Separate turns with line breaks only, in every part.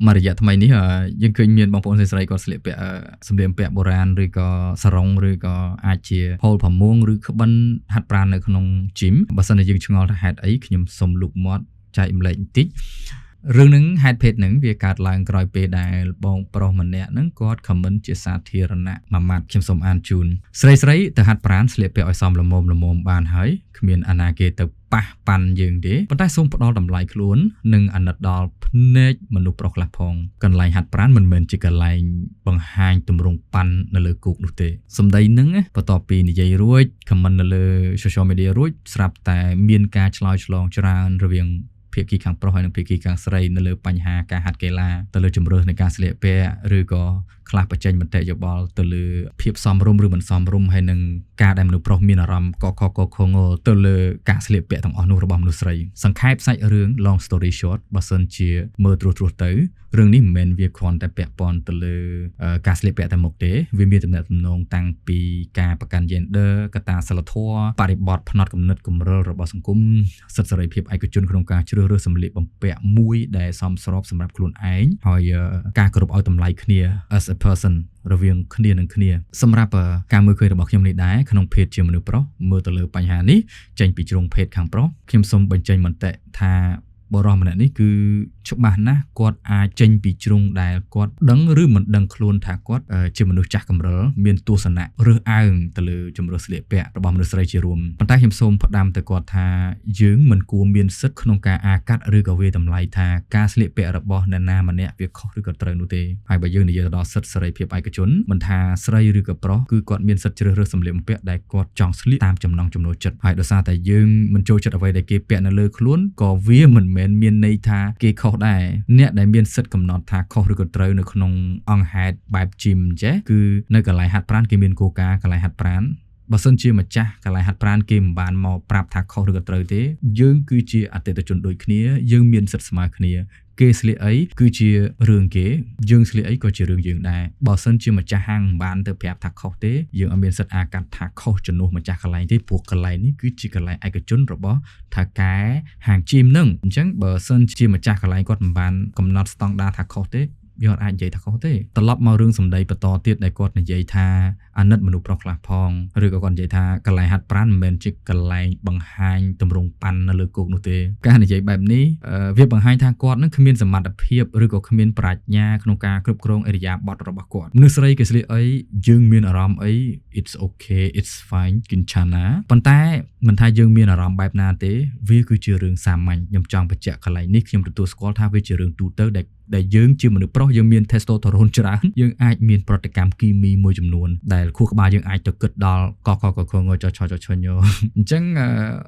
មួយរយៈថ្មីនេះយើងឃើញមានបងប្អូនស្រីៗគាត់ស្លៀកពាក់សម្លៀកបំពាក់បុរាណឬក៏សារុងឬក៏អាចជាហូលផាមួងឬក្បិនហាត់ប្រាណនៅក្នុង gym បើសិនជាយើងឆ្ងល់ថាហេតុអីខ្ញុំសុំលូកមាត់ចែកម្លែកបន្តិចរឿងហ្នឹងហេតុភេទហ្នឹងវាកើតឡើងក្រោយពេលដែលបងប្រុសម្នាក់ហ្នឹងគាត់ comment ជាសាធារណៈមួយម៉ាត់ខ្ញុំសូមអានជូនស្រីស្រីទៅហាត់ប្រាណស្លៀកពាក់ឲ្យសមល្មមល្មមបានហើយគ្មានអាណាគេទៅប៉ះប៉ាន់យើងទេប៉ុន្តែសូមផ្ដល់តម្លៃខ្លួននិងអាណិតដល់ភ្នែកមនុស្សប្រុសខ្លះផងកន្លែងហាត់ប្រាណមិនមែនជាកន្លែងបង្ហាញទម្រង់ប៉ាន់នៅលើគោកនោះទេសម្ដីនឹងបន្ទាប់ពីនិយាយរួច comment នៅលើ social media រួចស្រាប់តែមានការឆ្លើយឆ្លងច្រើនរវាងភាគីខាងប្រុសហើយនិងភាគីខាងស្រីនៅលើបញ្ហាការហាត់កីឡាទៅលើជម្រើសនៃការស្លៀកពាក់ឬក៏ខ្លះបញ្ចេញមតិយោបល់ទៅលើភាពសមរម្យឬមិនសមរម្យហើយនឹងការដែលមនុស្សប្រុសមានអារម្មណ៍កខកខងទៅលើការស្លៀកពាក់ទាំងអស់នោះរបស់មនុស្សស្រីសង្ខេបសាច់រឿង long story short បើសិនជាមើលត្រួសត្រាសទៅរឿងនេះមិនមែនវាគ្រាន់តែពាក់ព័ន្ធទៅលើការស្លៀកពាក់តែមុខទេវាមានទំនាក់ទំនងតាំងពីការប្រកាន់ gender កត្តាសិលធម៌បរិបទផ្នត់គំនិតគម្រិលរបស់សង្គមសិទ្ធិសេរីភាពឯកជនក្នុងការជ្រើសរើសសម្លៀកបំពាក់មួយដែលសមស្របសម្រាប់ខ្លួនឯងហើយការគោរពឲ្យតម្លៃគ្នា as a person រវាងគ្នានឹងគ្នាសម្រាប់ការមើលឃើញរបស់ខ្ញុំនេះដែរក្នុងភេទជាមនុស្សប្រុសមើលទៅលើបញ្ហានេះចេញពីជ្រុងភេទខាងប្រុសខ្ញុំសូមបញ្ចេញមតិថាបុរសម្នាក់នេះគឺច្បាស់ណាស់គាត់អាចចេញពីជ្រុងដែលគាត់ដឹងឬមិនដឹងខ្លួនថាគាត់ជាមនុស្សចាស់កម្រិលមានទស្សនៈរើសអើងទៅលើជម្រើសស្លៀកពាក់របស់មនុស្សស្រីជារួមប៉ុន្តែខ្ញុំសូមផ្ដាំទៅគាត់ថាយើងមិនគួរមានសិទ្ធិក្នុងការអាកាត់ឬក៏វាតម្លៃថាការស្លៀកពាក់របស់អ្នកណាម្នាក់វាខុសឬក៏ត្រូវនោះទេហើយបើយើងនិយាយទៅដល់សិទ្ធិសេរីភាពឯកជនមិនថាស្រីឬក៏ប្រុសគឺគាត់មានសិទ្ធិជ្រើសរើសសម្លៀកបំពាក់ដែលគាត់ចង់ស្លៀកតាមចំណង់ចំណូលចិត្តហើយដោយសារតែយើងមិនចូលចិត្តអ្វីដែលគេពាក់នៅលើខ្លួនក៏វាមិនមែនមានន័យថាគេខុសដែរអ្នកដែលមានសិទ្ធិកំណត់ថាខុសឬក៏ត្រូវនៅក្នុងអង្គហេតុបែប gym ចេះគឺនៅកន្លែងហាត់ប្រាណគេមានគោលការណ៍កន្លែងហាត់ប្រាណបើសិនជាម្ចាស់កន្លែងហាត់ប្រាណគេមិនបានមកប្រាប់ថាខុសឬក៏ត្រូវទេយើងគឺជាអតិថិជនដូចគ្នាយើងមានសិទ្ធិស្មើគ្នាគេស្លៀកអីគឺជារឿងគេយើងស្លៀកអីក៏ជារឿងយើងដែរបើសិនជាម្ចាស់ហាងមិនបានទៅប្រាប់ថាខុសទេយើងអត់មានសិទ្ធិអាកាត់ថាខុសជំនួសម្ចាស់កន្លែងទេព្រោះកន្លែងនេះគឺជាកន្លែងឯកជនរបស់ថៅកែហាង gym នឹងអញ្ចឹងបើសិនជាម្ចាស់កន្លែងគាត់មិនបានកំណត់ស្តង់ដារថាខុសទេយើងអាចនិយាយថាខុសទេត្រឡប់មករឿងសម្ដីបន្តទៀតដែលគាត់និយាយថាអាណិតមនុស្សប្រុសខ្លះផងឬក៏គាត់និយាយថាកន្លែងហាត់ប្រាណមិនមែនជាកន្លែងបង្ហាញទម្រង់ប៉ាន់នៅលើគោកនោះទេការនិយាយបែបនេះវាបង្ហាញថាគាត់នឹងគ្មានសមត្ថភាពឬក៏គ្មានប្រាជ្ញាក្នុងការគ្រប់គ្រងឥរិយាបថរបស់គាត់មនុស្សស្រីគេស្លៀកអីយើងមានអារម្មណ៍អី it's okay, it's fine គិនឆាណាប៉ុន្តែមិនថាយើងមានអារម្មណ៍បែបណាទេវាគឺជារឿងសាមញ្ញខ្ញុំចង់បញ្ជាក់កន្លែងនេះខ្ញុំទទួលស្គាល់ថាវាជារឿងទូទៅដែលយើងជាមនុស្សប្រុសយើងមាន testosterone ច្រើនយើងអាចមានប្រតិកម្មគីមីមួយចំនួនដែលខួរក្បាលយើងអាចទៅគិតដល់កកកខងចឆចឆញអញ្ចឹង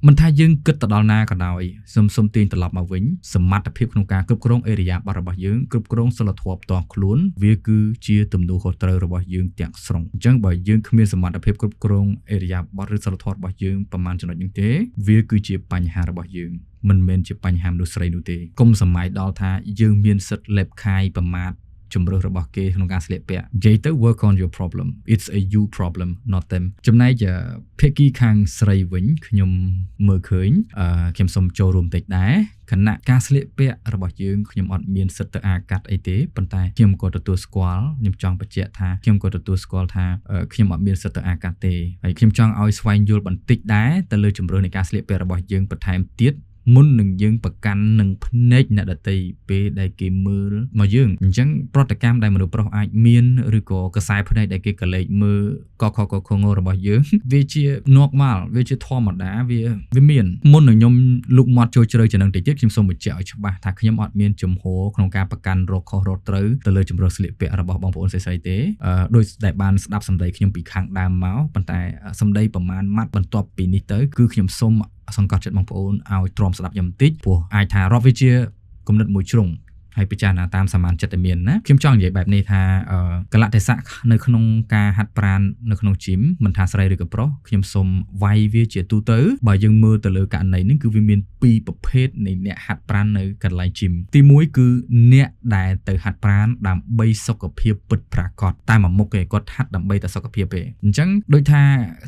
មិនថាយើងគិតទៅដល់ណាក៏ដោយសូមសូមទាញត្រឡប់មកវិញសមត្ថភាពក្នុងការគ្រប់គ្រងឥរិយាបថរបស់យើងគ្រប់គ្រងសិលធម៌ផ្ទាល់ខ្លួនវាគឺជាទំនួលខុសត្រូវរបស់យើងទាំងស្រុងអញ្ចឹងបើយើងគ្មានសមត្ថភាពគ្រប់គ្រងឥរិយាបថឬសិលធម៌របស់យើងប្រហែលចំណុចនេះទេវាគឺជាបញ្ហារបស់យើងមិនមែនជាបញ្ហាមនុស្សស្រីនោះទេកុំសម័យដល់ថាយើងមានសិទ្ធិលេបខាយប្រមាថជំរើសរបស់គេក្នុងការស្លៀកពាក់និយាយទៅ work on your problem, it's a you problem, not them. ចំណែកភាគីខាងស្រីវិញខ្ញុំមើលឃើញខ្ញុំសូមចូលរួមតិចដែរខណៈការស្លៀកពាក់របស់យើងខ្ញុំអត់មានសិទ្ធិទៅអាកាត់អីទេប៉ុន្តែខ្ញុំក៏ទទួលស្គាល់ខ្ញុំចង់បញ្ជាក់ថាខ្ញុំក៏ទទួលស្គាល់ថាខ្ញុំអត់មានសិទ្ធិទៅអាកាត់ទេហើយខ្ញុំចង់ឲ្យស្វែងយល់បន្តិចដែរទៅលើជម្រើសនៃការស្លៀកពាក់របស់យើងបន្ថែមទៀតមុននឹងយើងប្រកាន់នឹងភ្នែកអ្នកដទៃពេលដែលគេមើលមកយើងអញ្ចឹងប្រតិកម្មដែលមនុស្សប្រុសអាចមានឬក៏កសែភ្នែកដែលគេកលេចមើលកខកខងរបស់យើងវាជា normal វាជាធម្មតាវាវាមានមុននឹងខ្ញុំលូកមាត់ចូលជ្រៅចំណឹងតិចទៀតខ្ញុំសូមបញ្ជាក់ឲ្យច្បាស់ថាខ្ញុំអត់មានជំហរក្នុងការប្រកាន់រកខុសរកត្រូវទៅលើជម្រើសស្លៀកពាក់របស់បងប្អូនស្រីៗទេដោយដែលបានស្ដាប់សម្ដីខ្ញុំពីខាងដើមមកប៉ុន្តែសម្ដីប្រមាណម៉ាត់បន្ទាប់ពីនេះទៅគឺខ្ញុំសូមសង្កត់ចិត្តបងប្អូនឲ្យទ្រាំស្ដាប់ខ្ញុំបន្តិចព្រោះអាចថារាប់វាជាគំនិតមួយជ្រុងហើយពិចារណាតាមសមានចិត្តតែមានណាខ្ញុំចង់និយាយបែបនេះថាកលៈទេសៈនៅក្នុងការហាត់ប្រាណនៅក្នុង gym មិនថាស្រីឬក៏ប្រុសខ្ញុំសូមវាយវាជាទូទៅបើយើងមើលទៅលើករណីនេះគឺវាមានពីរប្រភេទនៃអ្នកហាត់ប្រាណនៅកន្លែង gym ទី1គឺអ្នកដែលទៅហាត់ប្រាណដើម្បីសុខភាពពិតប្រាកដតែមួយមុខទេគាត់ហាត់ដើម្បីតែសុខភាពទេអញ្ចឹងដូចថា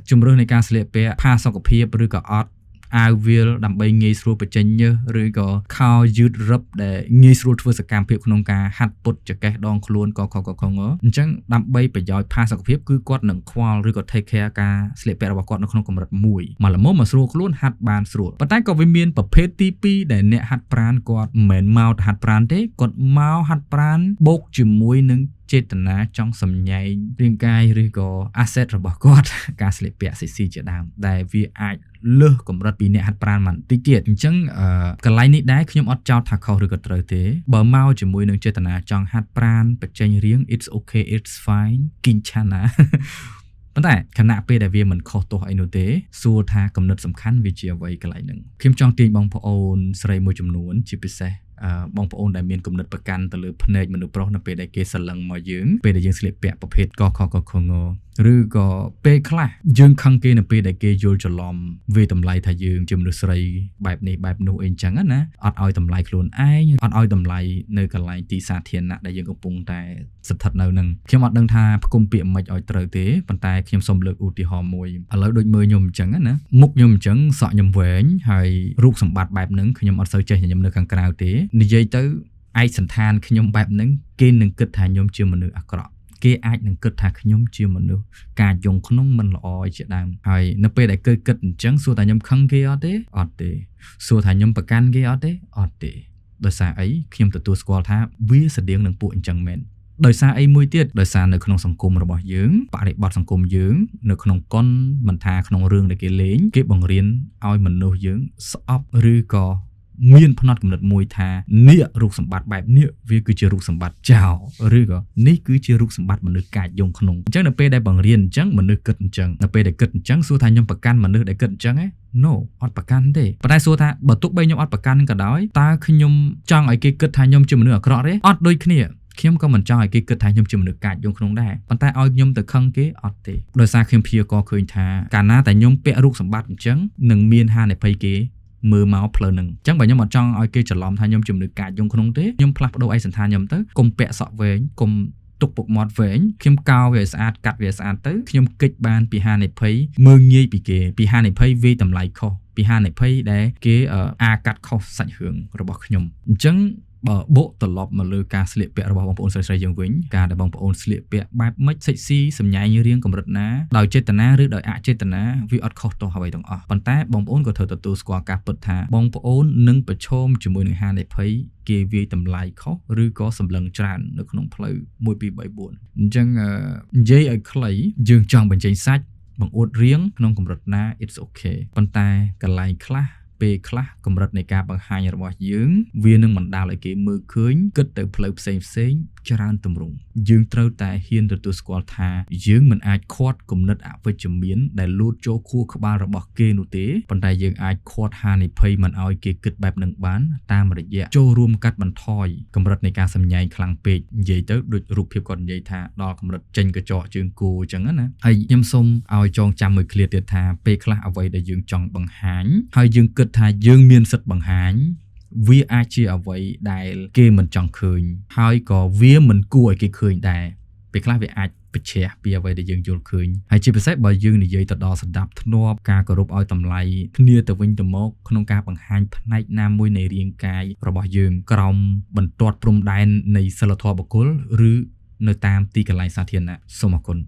ជម្រើសនៃការស្លៀកពាក់ផាសុខភាពឬក៏អត់ អាវវាលដើម្បីងាយស្រួលបញ្ចេញញើសឬក៏ខោយឺតរឹបដែលងាយស្រួលធ្វើសកម្មភាពក្នុងការហាត់ពត់ចង្កេះដងខ្លួនកខកខងអញ្ចឹងដើម្បីប្រយោជន៍ផាសុកភាពគឺគាត់នឹងខ្វល់ឬក៏ take care ការស្លៀកពាក់របស់គាត់នៅក្នុងកម្រិតមួយមកល្មមមកស្រួលខ្លួនហាត់បានស្រួលប៉ុន្តែក៏វាមានប្រភេទទី2ដែលអ្នកហាត់ប្រាណគាត់មិនមែនមកហាត់ប្រាណទេគាត់មកហាត់ប្រាណបូកជាមួយនឹងចេតនាចង់សម្ញែងរាងកាយឬក៏ asset របស់គាត់ការស្លៀកពាក់ sexy ជាដើមដែលវាអាចលើសកម្រិតពីអ្នកហាត់ប្រាណបន្តិចទៀតអញ្ចឹងកន្លែងនេះដែរខ្ញុំអត់ចោទថាខុសឬក៏ត្រូវទេបើមកជាមួយនឹងចេតនាចង់ហាត់ប្រាណបញ្ចេញរាង it's okay, it's fine គីងឆាណាប៉ុន្តែខណៈពេលដែលវាមិនខុសទោសអីនោះទេសួរថាគំនិតសំខាន់វាជាអ្វីកន្លែងហ្នឹងខ្ញុំចង់ទាញបងប្អូនស្រីមួយចំនួនជាពិសេសបងប្អូនដែលមានគំនិតប្រកាន់ទៅលើភ្នែកមនុស្សប្រុសនៅពេលដែលគេសន្លឹងមកយើងពេលដែលយើងស្លៀកពាក់ប្រភេទកខកខងឬក៏ពេលខ្លះយើងខឹងគេនៅពេលដែលគេយល់ច្រឡំវាតម្លៃថាយើងជាមនុស្សស្រីបែបនេះបែបនោះអីចឹងណាអត់ឲ្យតម្លៃខ្លួនឯងអត់ឲ្យតម្លៃនៅកន្លែងទីសាធារណៈដែលយើងកំពុងតែស្ថិតនៅនឹងខ្ញុំអត់ដឹងថាផ្គុំពាក្យមិនឲ្យត្រូវទេប៉ុន្តែខ្ញុំសូមលើកឧទាហរណ៍មួយឥឡូវដូចមើលខ្ញុំអញ្ចឹងណាមុខខ្ញុំអញ្ចឹងសក់ខ្ញុំវែងហើយរូបសម្បត្តិបែបហ្នឹងខ្ញុំអត់សូវចេះញញឹមនៅខាងក្រៅទេនិយាយទៅឯកសណ្ឋានខ្ញុំបែបហ្នឹងគេនឹងគិតថាខ្ញុំជាមនុស្សអាក្រក់គេអាចនឹងគិតថាខ្ញុំជាមនុស្សការយងក្នុងមិនល្អជាដើមហើយនៅពេលដែលគេគិតអញ្ចឹងសួរថាខ្ញុំខឹងគេអត់ទេអត់ទេសួរថាខ្ញុំប្រកាន់គេអត់ទេអត់ទេដោយសារអីខ្ញុំទទួលស្គាល់ថាវាស្តៀងនឹងពួកអញ្ចឹងមែនដោយសារអីមួយទៀតដោយសារនៅក្នុងសង្គមរបស់យើងបរិបទសង្គមយើងនៅក្នុងកុនមិនថាក្នុងរឿងដែលគេលេងគេបង្រៀនឲ្យមនុស្សយើងស្អប់ឬក៏មានផ្នត់គំនិតមួយថានេះរូបសម្បត្តិបែបនេះវាគឺជារូបសម្បត្តិចោលឬក៏នេះគឺជារូបសម្បត្តិមនុស្សកាចយងក្នុងអញ្ចឹងនៅពេលដែលបង្រៀនអញ្ចឹងមនុស្សគិតអញ្ចឹងនៅពេលដែលគិតអញ្ចឹងសួរថាខ្ញុំប្រកាន់មនុស្សដែលគិតអញ្ចឹងឯង No អត់ប្រកាន់ទេប៉ុន្តែសួរថាបើទោះបីខ្ញុំអត់ប្រកាន់ក៏ដោយតើខ្ញុំចង់ឲ្យគេគិតថាខ្ញុំជាមនុស្សអាក្រក់ទេអត់ដូចគ្នាខ្ញុំក៏មិនចង់ឲ្យគេគិតថាខ្ញុំជាមនុស្សកាចយងក្នុងដែរប៉ុន្តែឲ្យខ្ញុំទៅខឹងគេអត់ទេដោយសារខ្ញុំព្យាករឃើញថាកាលណាតែខ្ញុំពាក់រូបសម្បត្តិអញ្ចឹងនឹងមានហានិភ័យគេមើលមកផ្លូវហ្នឹងអញ្ចឹងបើខ្ញុំអត់ចង់ឲ្យគេច្រឡំថាខ្ញុំជាមនុស្សកាចយងក្នុងទេខ្ញុំផ្លាស់ប្ដូរឯកសណ្ឋានខ្ញុំទៅកុំពាក់សក់វែងកុំទុកពុកមាត់វែងខ្ញុំកោវាឲ្យស្អាតកាត់វាឲ្យស្អាតទៅខ្ញុំគេចបានពីហានិភ័យមើងងាយពីគេពីហានិភ័យវាយតម្លៃខុសពីហានិភ័យដែលគេអាកាត់ខុសសាច់រឿងរបស់ខ្ញុំអញ្ចឹងបើបកត្រឡប់មកលើការស្លៀកពាក់របស់បងប្អូនស្រីៗយើងវិញការដែលបងប្អូនស្លៀកពាក់បែបម៉េច sexy សម្ញែងរាងកម្រិតណាដោយចេតនាឬដោយអចេតនាវាអត់ខុសទោសអ្វីទាំងអស់ប៉ុន្តែបងប្អូនក៏ត្រូវទទួលស្គាល់ការពិតថាបងប្អូននឹងប្រឈមជាមួយនឹងហានិភ័យគេវាយតម្លៃខុសឬក៏សម្លឹងច្រើននៅក្នុងផ្លូវ1 2 3 4អញ្ចឹងនិយាយឲ្យខ្លីយើងចង់បញ្ចេញសាច់បង្អួតរាងក្នុងកម្រិតណា it's okay ប៉ុន្តែកន្លែងខ្លះពេលខ្លះកម្រិតនៃការបង្ហាញរបស់យើងវានឹងបណ្ដាលឲ្យគេមើលឃើញគិតទៅផ្លូវផ្សេងផ្សេងច្រើនទម្រង់យើងត្រូវតែហ៊ានទទួលស្គាល់ថាយើងមិនអាចឃាត់គំនិតអវិជ្ជមានដែលលូតចូលខួរក្បាលរបស់គេនោះទេប៉ុន្តែយើងអាចឃាត់ហានិភ័យមិនឲ្យគេគិតបែបនឹងបានតាមរយៈចូលរួមកាត់បន្ថយកម្រិតនៃការសម្ញែងខ្លាំងពេកនិយាយទៅដូចរូបភាពគាត់និយាយថាដល់កម្រិតចេញកញ្ចក់ជើងគោអញ្ចឹងណាហើយខ្ញុំសូមឲ្យចងចាំមួយឃ្លាទៀតថាពេលខ្លះអ្វីដែលយើងចង់បង្ហាញហើយយើងគិតថាយើងមានសិទ្ធិបង្ហាញវាអាចជាអ្វីដែលគេមិនចង់ឃើញហើយក៏វាមិនគួរឲ្យគេឃើញដែរពេលខ្លះវាអាចប្រឆាំងពីអ្វីដែលយើងយល់ឃើញហើយជាពិសេសបើយើងនិយាយទៅដល់សន្តាប់ធ្នាប់ការគោរពឲ្យតម្លៃគ្នាទៅវិញទៅមកក្នុងការបង្ហាញផ្នែកណាមួយនៃរាងកាយរបស់យើងក្រោមបន្ទាត់ព្រំដែននៃសីលធម៌បុគ្គលឬនៅតាមទីកន្លែងសាធារណៈសូមអរគុណ។